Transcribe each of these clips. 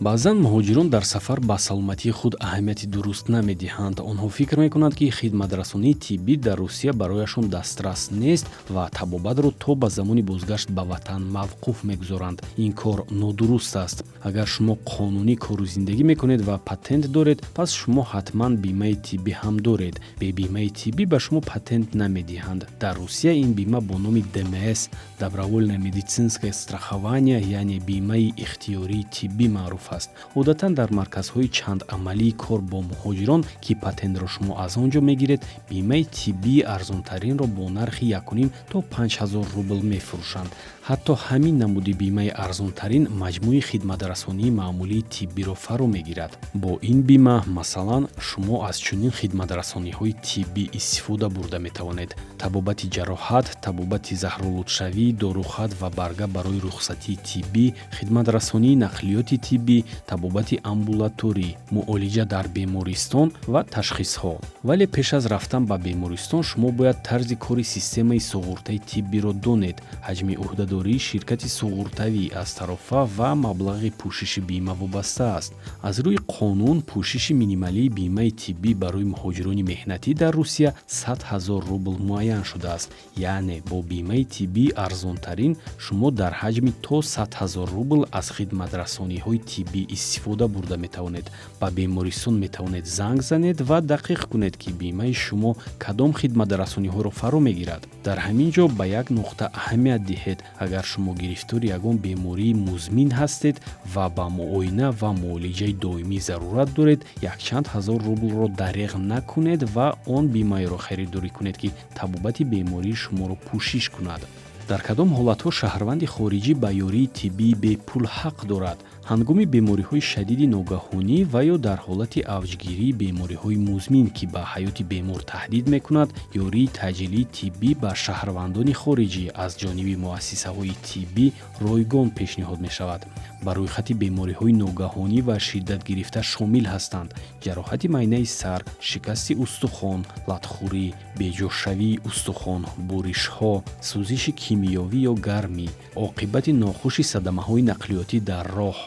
Баъзан муҳоҷирон дар сафар ба саломатии худ аҳамияти дуруст намедиҳанд. Онҳо фикр мекунанд, ки хидматрасонии тиббӣ дар Русия барояшон дастрас нест ва табобатро то ба замони бозгашт ба ватан мавқуф мегузоранд. Ин кор нодуруст аст. Агар шумо қонунӣ кору зиндагӣ мекунед ва патент доред, пас шумо ҳатман бимаи тиббӣ ҳам доред. Бе бимаи тиббӣ ба шумо патент намедиҳанд. Дар Русия ин бима бо номи ДМС, добровольное медицинское страхование, яъне бимаи ихтиёрии тиббӣ маъруф аст. Одатан дар марказҳои чандамалии кор бо муҳоҷирон, ки патентро шумо аз он ҷо мегиред, бимаи тиббии арзонтаринро бо нархи 1,5 то 5000 рубл мефурӯшанд. Ҳатто ҳамин намуди бимаи арзонтарин маҷмӯи хидматрасонии маъмулии тиббиро фаро мегирад. Бо ин бима, масалан, шумо аз чунин хидматрасониҳои тиббӣ истифода бурда метавонед: табобати ҷароҳат, табобати заҳролудшавӣ, дорухат ва барга барои рухсатии тиббӣ, хидматрасонии нақлиёти тиббӣ, табобати амбулаторӣ, муолиҷа дар бемористон ва ташхисҳо. Вале пеш аз рафтан ба бемористон шумо бояд тарзи кори системаи суғуртаи тиббиро донед, ҳаҷми ӯҳдадории ширкати суғуртавӣ аз тарофа ва маблағи пӯшиши бима вобаста аст. Аз рӯи қонун, пӯшиши минималии бимаи тиббӣ барои муҳоҷирони меҳнатӣ дар Русия 100 000 рубл муайян шудааст. Яъне бо бимаи тиббии арзонтарин шумо дар ҳаҷми то 100 000 рубл аз хидматрасониҳои тиббӣ истифода бурда метавонед. Ба бемористон метавонед занг занед ва дақиқ кунед, ки бимаи шумо кадом хидматрасониҳоро фаро мегирад. Дар ҳамин ҷо ба як нуқта аҳамият диҳед: агар шумо гирифтори ягон бемории музмин ҳастед ва ба муоина ва муолиҷаи доимӣ зарурат доред, якчанд ҳазор рублро дареғ накунед ва он бимаеро харидорӣ кунед, ки табобати бемории шуморо пӯшиш кунад. Дар кадом ҳолатҳо шаҳрванди хориҷӣ ба ёрии тиббии бепул ҳақ дорад? Ҳангоми бемориҳои шадиди ногаҳонӣ ва ё дар ҳолати авҷгирии бемориҳои музмин, ки ба ҳаёти бемор таҳдид мекунад, ёрии таъҷилии тиббӣ ба шаҳрвандони хориҷӣ аз ҷониби муассисаҳои тиббӣ ройгон пешниҳод мешавад. Ба рӯйхати бемориҳои ногаҳонӣ ва шиддатгирифта шомил ҳастанд: ҷароҳати майнаи сар, шикасти устухон, латхӯрӣ, беҷошавии устухон, буришҳо, сӯзиши кимиёвӣ ё гармӣ, оқибати нохуши садамаҳои нақлиётӣ дар роҳ,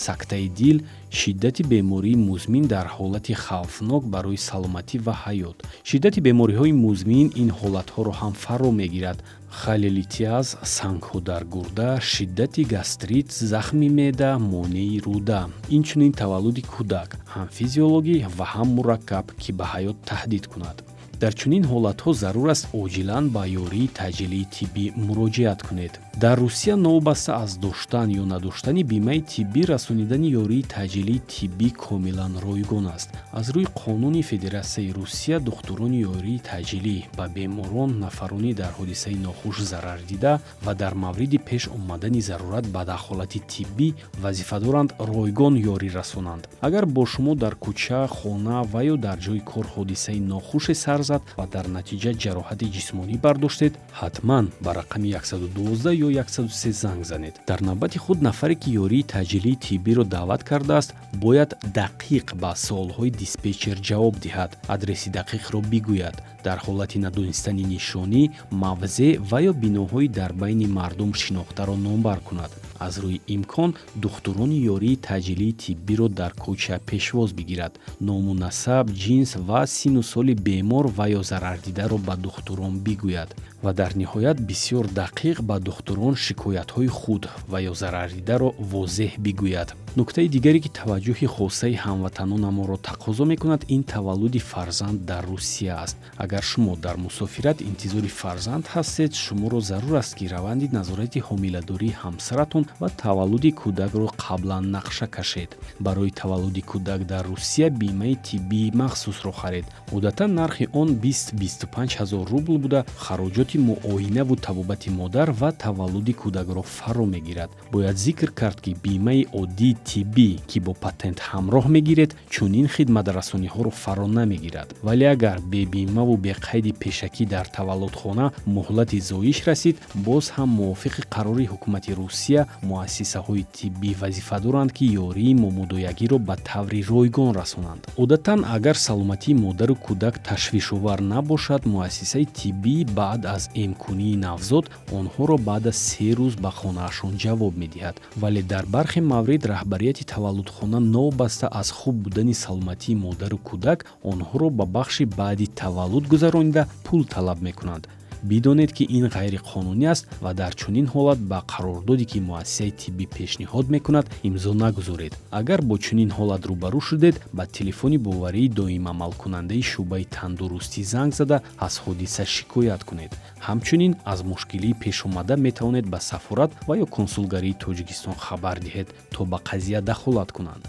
сактаи дил, шиддати бемории музмин дар ҳолати хавфнок барои саломатӣ ва ҳаёт. Шиддати бемориҳои музмин ин ҳолатҳоро ҳам фаро мегирад: холелитиаз, сангҳо дар гурда, шиддати гастрит, захми меъда, монеи рӯда, инчунин таваллуди кӯдак, ҳам физиологӣ ва ҳам мураккаб, ки ба ҳаёт таҳдид кунад. Дар чунин ҳолатҳо зарур аст оҷилан ба ёрии таъҷилии тиббӣ муроҷиат кунед. Дар Русия новобаста аз доштан ё надоштани бимаи тиббӣ расонидани ёрии таъҷилии тиббӣ комилан ройгон аст. Аз рӯи қонуни Федератсияи Русия, духтурони ёрии таъҷилӣ ба беморон, нафарони дар ҳодисаи нохуш зарардида ва дар мавриди пеш омадани зарурат ба дахолати тиббӣ вазифа доранд ройгон ёрӣ расонанд. Агар бо шумо дар кӯча, хона ва ё дар ҷои кор ҳодисаи нохуше сар зад ва дар натиҷа ҷароҳати ҷисмонӣ бардоштед, ҳатман ба рақами 112 ё 103 занг занед. Дар навбати худ, нафаре ки ёрии таъҷилии тиббиро даъват кардааст, бояд дақиқ ба суолҳои диспетчер ҷавоб диҳад, адреси дақиқро бигӯяд. Дар ҳолати надонистани нишонӣ, мавзеъ ва ё биноҳои дар байни мардум шинохтаро номбар кунад. Аз рӯи имкон духтурони ёрии таъҷилии тиббиро дар кӯча пешвоз бигирад, ному насаб, ҷинс ва синну соли бемор ва ё зарардидаро ба духтурон бигӯяд ва дар ниҳоят бисёр дақиқ ба духтурон шикоятҳои худ ва ё зарардидаро возеҳ бигӯяд. Нуктаи дигаре, ки таваҷҷӯҳи хосаи ҳамватанонамонро тақозо мекунад, ин таваллуди фарзанд дар Русия аст. Агар шумо дар мусофират интизори фарзанд ҳастед, шуморо зарур аст, ки раванди назорати ҳомиладории ҳамсаратон ва таваллуди кӯдакро қаблан нақша кашед. Барои таваллуди кӯдак дар Русия бимаи тиббии махсусро харед. Одатан нархи он 20-25 ҳазор рубл буда, хароҷоти муоинаву табобати модар ва таваллуди кӯдакро фаро мегирад. Бояд зикр кард, ки бимаи оддии тиббӣ, ки бо патент ҳамроҳ мегиред, чунин хидматрасониҳоро фаро намегирад. Вале агар бебимаву беқайди пешакӣ дар таваллудхона муҳлати зоиш расид, боз ҳам мувофиқи қарори ҳукумати Русия. Муассисаҳои тиббӣ вазифа доранд, ки ёрии момодоягиро ба таври ройгон расонанд. Одатан, агар саломатии модару кӯдак ташвишовар набошад, муассисаи тиббӣ баъд аз эмкунии навзод онҳоро баъд аз 3 рӯз ба хонаашон ҷавоб медиҳад. Вале дар бархе маврид раҳбарияти таваллудхона, новобаста аз хуб будани саломатии модару кӯдак, онҳоро ба бахши баъди таваллуд гузаронида, пул талаб мекунанд. Бидонед, ки ин ғайриқонунӣ аст ва дар чунин ҳолат ба қарордоде, ки муассисаи тиббӣ пешниҳод мекунад, имзо нагузоред. Агар бо чунин ҳолат рӯбарӯ шудед, ба телефони боварии доимамалкунандаи шӯъбаи тандурустӣ занг зада, аз ҳодиса шикоят кунед. Ҳамчунин аз мушкилии пешомада метавонед ба сафорат ва ё консулгарии Тоҷикистон хабар диҳед, то ба қазия дахолат кунанд.